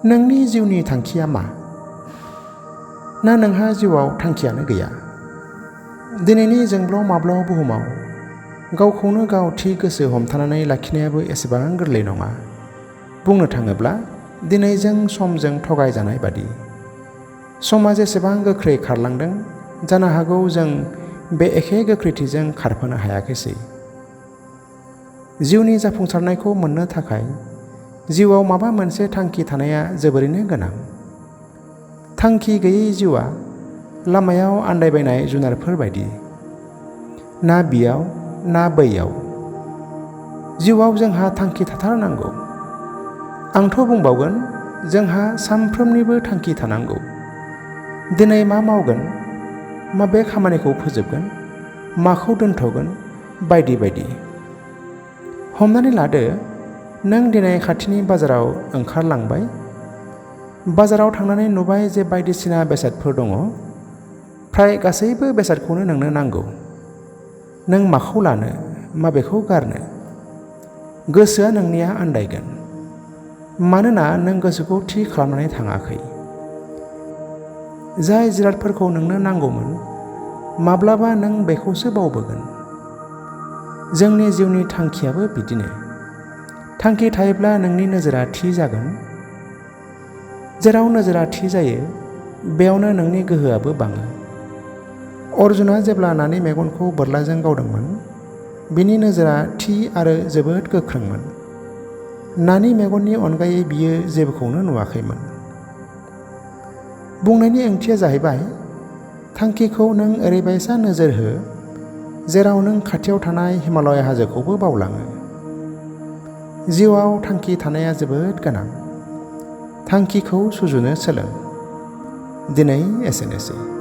नोंनि जिउनि थांखिया मा? ना नोंहा जिउआव थांखियानो गैया? दिनैनि जोंब्लाव माब्लाव बुहुमाव गावखौनो गाव थि गोसो हमथानानै लाखिनायाबो एसेबां गोरलै नङा। बुंनो थाङोब्ला दिनै जों समजों थगायजानाय बादि। समा जेसेबां गोख्रै खारलांदों, जानो हागौ जों बे एखे गोख्रैथिजों खारफानो हायाखैसै। जिउनि जाफुंसारनायखौ मोननो थाखाय जिउआव माबा मोनसे थांखि थानाया जोबोरैनो गोनां। थांखि गैयै जिउआ लामायाव आन्दायबायनाय जुनारफोर बायदि। ना बियाव ना बैयाव। जिउआव जोंहा थांखि थाथारनांगौ। आंथ' बुंबावगोन, जोंहा सानफ्रोमनिबो थांखि थानांगौ। दिनै मा मावगोन, माबे खामानिखौ फोजोबगोन, माखौ दोनथ'गोन, बायदि बायदि। हमनानै लादो, नों दिनै खाथिनि बाजाराव ओंखारलांबाय। बाजाराव थांनानै नुबाय जे बायदिसिना बेसादफोर दङ। फ्राय गासैबो बेसादखौनो नोंनो नांगौ। नों माखौ लानो, माबेखौ गारनो? गोसोआ नोंनिया आन्दायगोन। मानोना नों गोसोखौ थि खालामनानै थाङाखै। जाय जिरादफोरखौ नोंनो नांगौमोन, माब्लाबा नों बेखौसो बावबोगोन। जोंनि जिउनि थांखियाबो बिदिनो। थांखि थायोब्ला नोंनि नोजोरा थि जागोन। जेराव नोजोरा थि जायो, बेयावनो नोंनि गोहोआबो बाङो। अर्जुना जेब्ला नानि मेगनखौ बोरलाजों गावदोंमोन, बिनि नोजोरा थि आरो जोबोद गोख्रोंमोन। नानि मेगननि अनगायै बियो जेबोखौनो नुवाखैमोन। बुंनायनि ओंथिया जाहैबाय, थांखिखौ नों ओरैबायसा नोजोर हो, जेराव नों खाथियाव थानाय हिमालय हाजोखौबो बावलाङो। जिउआव थांखि थानाया जोबोद गोनां। थांखिखौ सुजुनो सोलों। दिनै एसेनोसै।